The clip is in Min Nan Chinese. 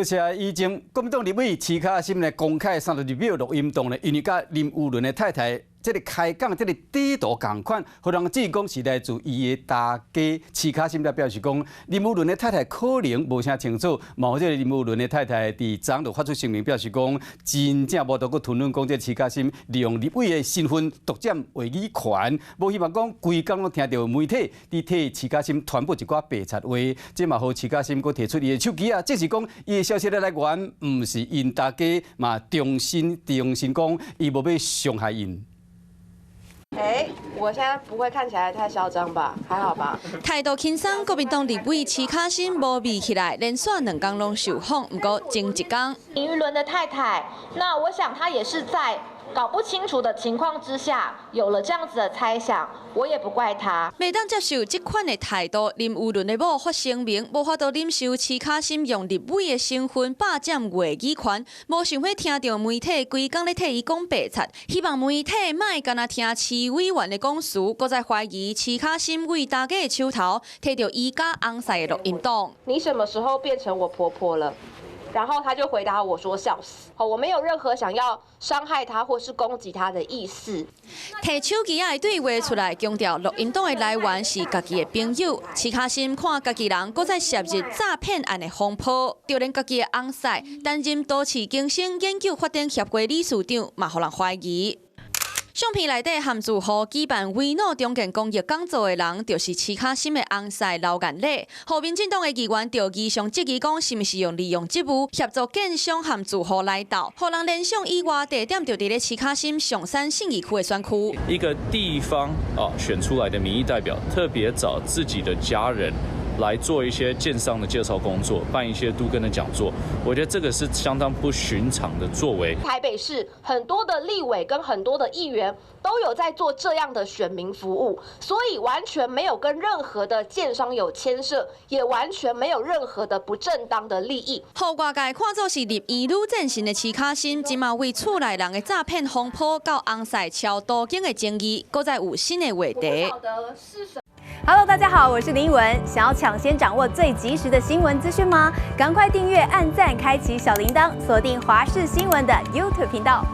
是以前國民黨立委徐卡心呢公開32秒錄音檔呢，因為佮林毓倫的太太這个開講這个底圖仝款，予人指講是來自伊的大家。徐卡心才表示講，林毓倫的太太可能無啥清楚，嘛這个林毓倫的太太佇昨就發出聲明表示講，真正無法度閣吞忍講這徐卡心利用立委的身份獨佔話語權，無希望講規工攏聽著媒體佇替徐卡心傳播一寡白賊話，這嘛予徐卡心閣提出伊的手機啊，這是講伊的消息的來源，毋是𪜶大家嘛，重申重申講，伊無欲傷害𪜶。哎，我現在不會看起來太囂張吧？還好吧？態度輕鬆，國民黨立委徐卡心無味起來，連續兩工攏受訪。毋過前一工，林毓倫的太太，那我想她也是在搞不清楚的情況之下，有了這樣子的猜想，我也不怪他。袂當接受這款的態度，林毓倫的某發聲明，無法度忍受徐卡心用立委的身份霸佔話語權，無想欲聽著媒體規工咧替伊講白賊，希望媒體莫干焦聽徐委員的講辭，閣再懷疑徐卡心為大家的手頭提著伊佮翁婿的錄音檔。你什麼時候變成我婆婆了？然後他就回答我說：笑死！好，我沒有任何想要傷害他或是攻擊他的意思。提手機仔的對話出來，強調錄音檔的來源是家己的朋友。徐卡心看家己人閣再涉入詐騙案的風波，就連家己的翁婿擔任都市更新研究發展協會理事長，嘛予人懷疑。相片內底含住戶舉辦維諾重建公益講座的人，就是徐卡心的翁婿劉彦禮。予民進黨的議員就異常質疑講，是毋是用利用職務協助建商和住戶來鬥，予人聯想以外地點就佇咧徐卡心上山信義區的選區。一個地方啊選出來的民意代表，特別找自己的家人來做一些建商的介紹工作，辦一些都更的講座，我覺得這個是相當不尋常的作為。台北市很多的立委跟很多的議員都有在做這樣的選民服務，所以完全沒有跟任何的建商有牽涉，也完全沒有任何的不正當的利益。予外界看作是立院女戰神的徐卡心，這馬為厝內人的詐騙風波，到翁婿超都更的爭議，閣再有新的話題。 Hello，大家好，我是林依文。想要搶先掌握最及時的新聞資訊嗎？趕快訂閱、按讚、開啟小鈴鐺，鎖定華視新聞的 YouTube 頻道。